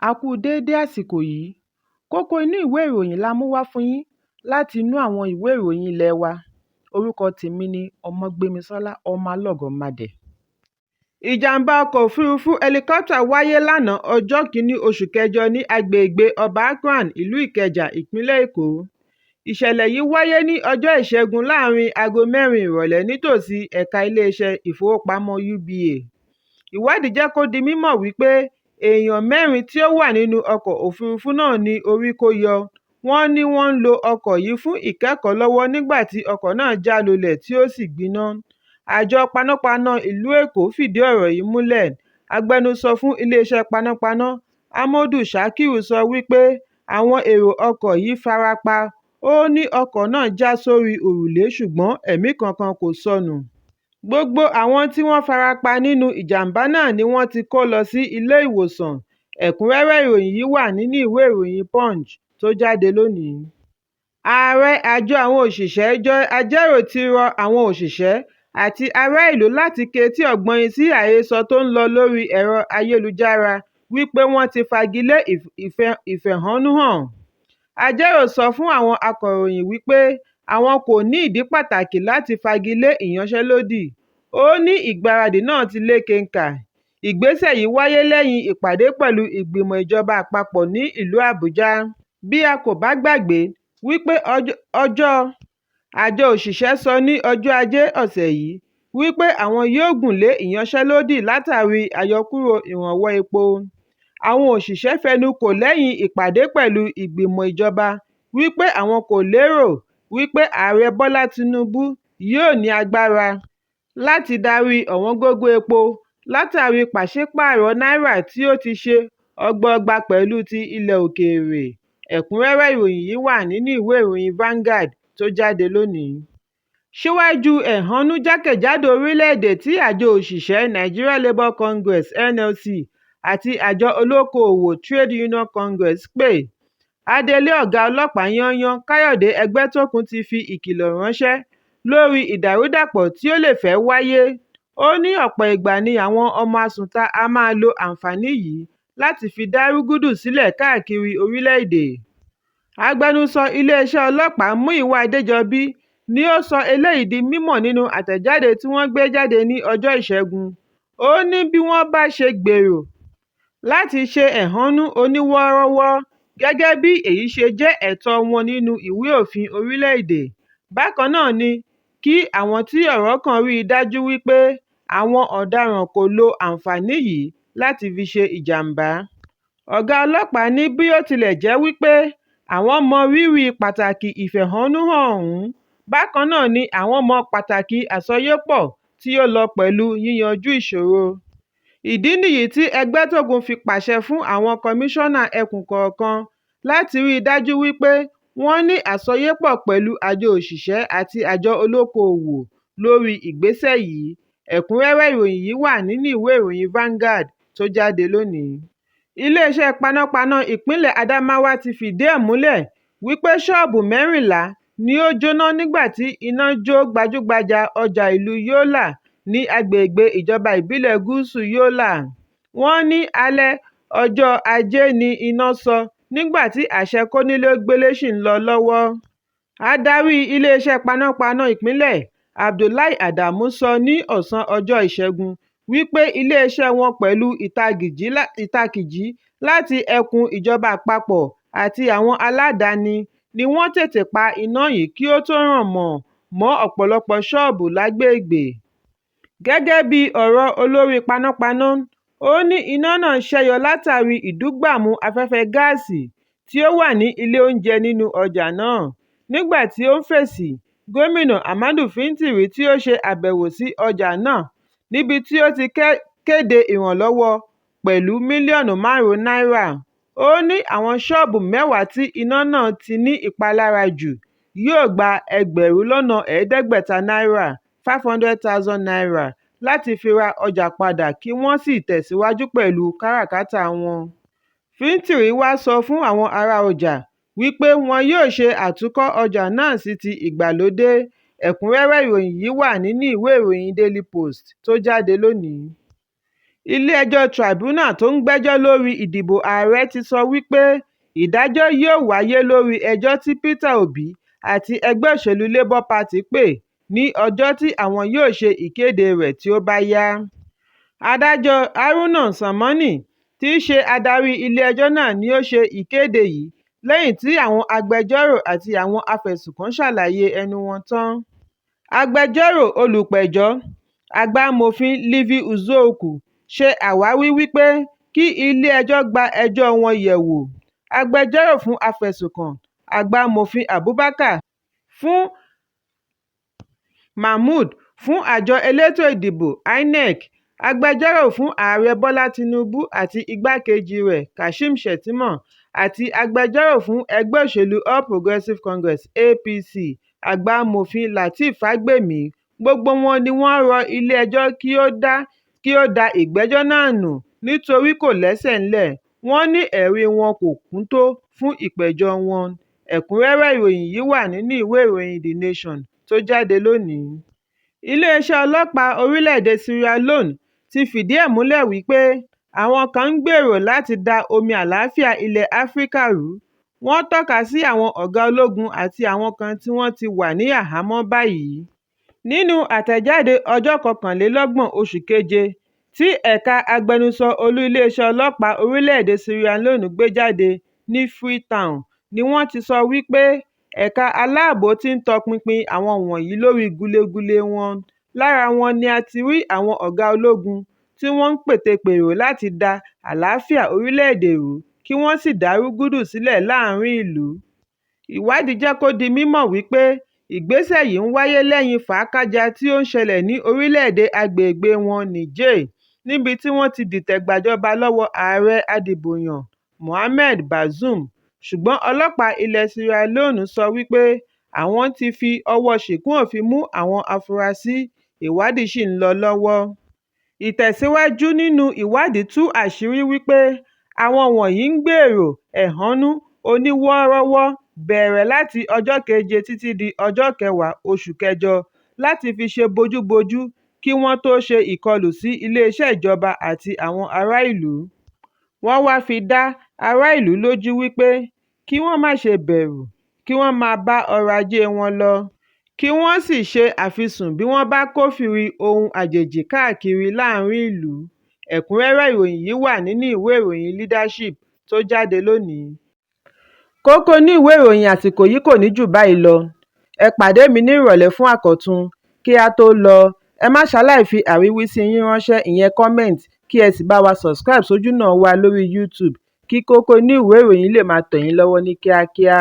A kú déédé àsìkò yìí. Kókó inú ìwé ìròyìn la mú wá fún yín láti inú àwọn ìwé ìròyìn ilé wa. Orúkọ tèmi ni Ọmọgbémisọ́lá Ọmọlọ́gọ̀mádẹ. Ìjàm̀bá ọkọ̀ òfurufú hẹlikópítà wáyé lánàá ọjọ́ kìíní oṣù kẹjọ ní agbègbè Ọba Akran, ìlú Ìkẹjà, ìpínlẹ̀ Èkó. Ìṣẹ̀lẹ̀ yìí wáyé ní ọjọ́ Ìṣẹ́gun láàrin aago 4 ìrọ̀lẹ́ nítòsí ẹ̀ka iléeṣẹ́ ìfowópamọ́ UBA. Ìwádìí jẹ́ kó di mímọ̀ wípé èèyàn mẹ́rin tí ó wà nínú ọkọ̀ òfurufú náà ní orí kó yọ. Wọ́n ní wọ́n ń lo ọkọ̀ yìí fún ìkẹ́kọ̀ọ́ lọ́wọ́ nígbà tí ọkọ̀ náà já lulẹ̀ tí ó sì gbiná. Àjọ panápaná ìlú Èkó fìdí ọ̀rọ̀ yìí múlẹ̀. Agbẹnusọ fún iléeṣẹ́ panápaná, Amodu Shakiru sọ wípé àwọn èrò ọkọ̀ yìí fara pa. Ó ní ọkọ̀ náà já sórí òrùlé ṣùgbọ́n ẹ̀mí kankan kò sọnù. Gbogbo àwọn tí wọ́n fara pa nínú ìjàm̀bá náà ni wọ́n ti kó lọ sí ilé ìwòsàn. Ẹ̀kúnrẹ́rẹ́ ìròyìn yìí wà nínú ìwé ìròyìn Punch tó jáde lónìí. Ààrẹ àjọ àwọn òṣìṣẹ́ Joe Ajaero ti rọ àwọn òṣìṣẹ́ àti ará ìlú láti ketí ọ̀gbọ̀yìn sí àhesọ tó ń lọ lórí ẹ̀rọ ayélujára wípé wọ́n ti fagilé ìfẹ̀hónúhàn. Ajaero sọ fún àwọn akọ̀ròyìn wípé àwọn kò ní ìdí pàtàkì láti fagilé ìyanṣẹ́lódì. Ó ní ìgbáradì náà ti lékenkà. Ìgbésẹ̀ yìí wáyé lẹ́yìn ìpàdé pẹ̀lú ìgbìmọ̀ ìjọba àpapọ̀ ní ìlú Àbújá. Bí a kò bá gbàgbé wípé ọjọ́ àjọ òṣìṣẹ́ sọ ní ọjọ́ Ajé ọ̀sẹ̀ yìí wípé àwọn yóò gùn lé ìyanṣẹ́lódì látàrí àyọkúrò ìrànwọ́ epo. Àwọn òṣìṣẹ́ fẹnukò lẹ́yìn ìpàdé pẹ̀lú ìgbìmọ̀ ìjọba wípé àwọn kò lérò wípé Ààrẹ Bọ́lá Tinubu yóò ní agbára láti darí ọ̀wọ́ngógó epo látàrí pàṣípààrọ̀ náírà tí ó ti ṣe ọgbọọgba pẹ̀lú ti ilẹ̀ òkèèrè. Ẹ̀kúnrẹ́rẹ́ ìròyìn yìí wà nínú ìwé ìròyìn Vanguard tó jáde lónìí. Síwájú ẹ̀hónú jákèjádò orílẹ̀-èdè tí àjọ òṣìṣẹ́ Nigeria Labour Congress (NLC) àti àjọ olókoòwò Trade Union Congress pè, adelé ọ̀gá ọlọ́pàá yányán Káyọ̀dé Ẹgbẹ́tókun ti fi ìkìlọ̀ ránṣẹ́ lórí ìdàrúdàpọ̀ tí ó lè fẹ́ wáyé. Ó ní ọ̀pọ̀ ìgbà ni àwọn ọmọ aṣùnta a máa lo àǹfààní yìí láti fi dá rúgúdù sílẹ̀ káàkiri orílẹ̀-èdè. Agbẹnusọ iléeṣẹ́ ọlọ́pàá Múyìwá Adéjọbí ni ó sọ eléyìí di mímọ̀ nínú àtẹ̀jáde tí wọ́n gbé jáde ní ọjọ́ Ìṣẹ́gun. Ó ní bí wọ́n bá ṣe gbèrò láti ṣe ẹ̀hónú oníwòòrọ̀wọ́ gẹ́gẹ́ bí èyí ṣe jẹ́ ẹ̀tọ́ wọn nínú ìwé òfin orílẹ̀-èdè. Bákan náà ni kí àwọn tí ọ̀rọ̀ kàn rí i dájú wípé àwọn ọ̀daràn kò lo àǹfààní yìí láti fi ṣe ìjàm̀bá. Ọ̀gá ọlọ́pàá ní bí ó tilẹ̀ jẹ́ wípé àwọn mọ rírì pàtàkì ìfẹ̀hónúhàn ọ̀hún, bákan náà ni àwọn mọ pàtàkì àsọyépọ̀ tí ó lọ pẹ̀lú yíyanjú ìṣòro. Ìdí nìyí tí Ẹgbẹ́tókun fi pàṣẹ fún àwọn kọmíṣánná ẹkùn kọ̀ọ̀kan láti rí i dájú wípé wọ́n ní àsọyépọ̀ pẹ̀lú àjọ òṣìṣẹ́ àti àjọ olókoòwò lórí ìgbésẹ̀ yìí. Ẹ̀kúnrẹ́rẹ́ ìròyìn yìí wà nínú ìwé ìròyìn Vanguard tó jáde lónìí. Iléeṣẹ́ panápaná ìpínlẹ̀ Adamawa ti fìdí ẹ̀ múlẹ̀ wípé ṣọ́ọ̀bù 14 ni ó jóná nígbà tí iná jó gbajúgbajà ọjà ìlú Yola ní agbègbè ìjọba ìbílẹ̀ Gúúsù Yola. Wọ́n ní alẹ́ ọjọ́ Ajé ni iná sọ nígbà tí àṣẹ kónílé-ó-gbélé ṣì ń lọ lọ́wọ́. Adarí iléeṣẹ́ panápaná ìpínlẹ̀, Abdullahi Adamu sọ ní ọ̀sán ọjọ́ Ìṣẹ́gun wípé iléeṣẹ́ wọn pẹ̀lú ìtàkìjí láti ẹkùn ìjọba àpapọ̀ àti àwọn aládàáni ni wọ́n tètè pa iná yìí kí ó tó ràn mọ́ ọ̀pọ̀lọpọ̀ ṣọ́ọ̀bù lágbègbè. Gẹ́gẹ́ bí ọ̀rọ̀ olórí panápaná, ó ní iná náà ṣẹ́yọ látàrí ìdúgbàmù afẹ́fẹ́ gáàsì tí ó wà ní ilé oúnjẹ nínú ọjà náà. Nígbà tí ó ń fèsì, Gómìnà Ahmadu Fintiri tí ó ṣe àbẹ̀wò sí ọjà náà níbi tí ó ti kéde ìrànlọ́wọ́ pẹ̀lú mílíọ̀nù 5 náírà. Ó ní àwọn ṣọ́ọ̀bù 10 tí iná náà ti ní ìpalára jù yóò gba ẹgbẹ̀rún lọ́nà 500 náírà (₦500,000) láti fi ra ọjà padà kí wọ́n sì tẹ̀síwájú pẹ̀lú káràkátà wọn. Fintiri wá sọ fún àwọn ará ọjà wípé wọn yóò ṣe àtúnkọ́ ọjà náà sí ti ìgbàlódé. Ẹ̀kúnrẹ́rẹ́ ìròyìn yìí wà nínú ìwé ìròyìn Daily Post tó jáde lónìí. Ilé-ẹjọ́ Tribunal tó ń gbẹ́jọ́ lórí ìdìbò ààrẹ ti sọ wípé ìdájọ́ yóò wáyé lórí ẹjọ́ tí Peter Obi àti ẹgbẹ́ òṣèlú Labour Party pè ní ọjọ́ tí àwọn yóò ṣe ìkéde rẹ̀ tí ó bá yá. Adájọ́ Haruna Tsammani tí í ṣe adarí ilé ẹjọ́ náà ni ó ṣe ìkéde yìí lẹ́yìn tí àwọn agbẹjọ́rò àti àwọn afẹ̀sùnkàn ṣàlàyé ẹnu wọn tán. Agbẹjọ́rò olùpẹ̀jọ́, àgbà amòfin Livy Uzoukwu ṣe àwáwí wípé kí ilé ẹjọ́ gba ẹjọ́ọ wọn yẹ̀ wò. Agbẹjọ́rò fún afẹ̀sùnkàn, àgbà amòfin Abubakar Mahmood fún Àjọ Elétò Ìdìbò (INEC), agbẹjọ́rò fún Ààrẹ Bọ́lá Tinubu àti igbákejì rẹ̀ Kashim Shettima àti agbẹjọ́rò fún ẹgbẹ́ òṣèlú All Progressive Congress (APC), àgbà amòfin Lateef Fagbemi, gbogbo wọn ni wọ́n rọ ilé ẹjọ́ kí ó da ìgbẹ́jọ́ náà nù nítorí kò lẹ́sẹ̀ nílẹ̀, wọ́n ní ẹ̀rí wọn kò kúntó fún ìpẹ̀jọ́ wọn. Ẹ̀kúnrẹ́rẹ́ ìròyìn yìí wà nínú ìwé ìròyìn The Nation tó jáde lónìí. Iléeṣẹ́ ọlọ́pàá orílẹ̀-èdè Sierra Leone ti fìdí ẹ̀ múlẹ̀ wípé àwọn kan ń gbèrò láti da omi àlàáfíà ilẹ̀ Áfíríkà rú, wọ́n tọ́ka sí àwọn ọ̀gá ológun àti àwọn kan tí wọ́n ti wà ní àhámọ́ báyìí. Nínú àtẹ̀jáde ọjọ́ 21 oṣù Keje tí ẹ̀ka agbẹnusọ olú iléeṣẹ́ ọlọ́pàá orílẹ̀-èdè Sierra Leone gbé jáde ní Freetown ni wọ́n ti sọ wípé ẹ̀ka aláàbò ti ń tọpinpin àwọn wọ̀nyí lórí gulegule wọn, lára wọn ni a ti rí àwọn ọ̀gá ológun tí wọ́n ń pète-pèrò láti da àlàáfíà orílẹ̀-èdè rú kí wọ́n sì dá rúgúdù sílẹ̀ láàárín ìlú. Ìwádìí jẹ́ kó di mímọ̀ wípé ìgbésẹ̀ yìí ń wáyé lẹ́yìn fàákájaa tí ó ń ṣẹlẹ̀ ní orílẹ̀-èdè agbègbè wọn Niger, níbi tí wọ́n ti dìtẹ̀ gbàjọba lọ́wọ́ ààrẹ adìbòyàn Mohamed Bazoum, ṣùgbọ́n ọlọ́pàá ilẹ̀ Sierra Leone sọ wípé àwọn ti fi ọwọ́ ṣìkún òfin mú àwọn afurasí, ìwádìí sì ń lọ lọ́wọ́. Ìtẹ̀síwájú nínú ìwádìí tú àṣírí wípé àwọn wọ̀nyí ń gbèrò ẹ̀hónú oníwọ́ọ́rọ́wọ́ bẹ̀rẹ̀ láti ọjọ́ 7 títí di ọjọ́ 10 oṣù kẹjọ láti fi ṣe bójúbójú kí wọ́n tó ṣe ìkọlù sí iléeṣẹ́ ìjọba àti àwọn ará ìlú. Wọ́n wá fi dá ará ìlú lójú wípé kí wọ́n má ṣe bẹ̀rù, kí wọ́n máa bá ọrọ̀ ajé wọn lọ, kí wọ́n sì ṣe àfisùn bí wọ́n bá kófìrí ohun àjèjì káàkiri láàárín ìlú. Ẹ̀kúnrẹ́rẹ́ ìròyìn yìí wà nínú ìwé ìròyìn Leadership tó jáde lónìí. Kókó inú ìwé ìròyìn àsìkò yìí kò ní jù báyìí lọ, ẹ pàdé mi ní ìrọ̀lẹ́ fún àkọ́tún, kí á tó lọ, ẹ má ṣaláì fi àríwísí yín ránṣẹ́ ìyẹn comment kí ẹ sì bá wa subscribe sójúnà wa lórí YouTube kí kókó inú ìwé ìròyìn lè máa tẹ̀ yín lọ́wọ́ ní kíákíá.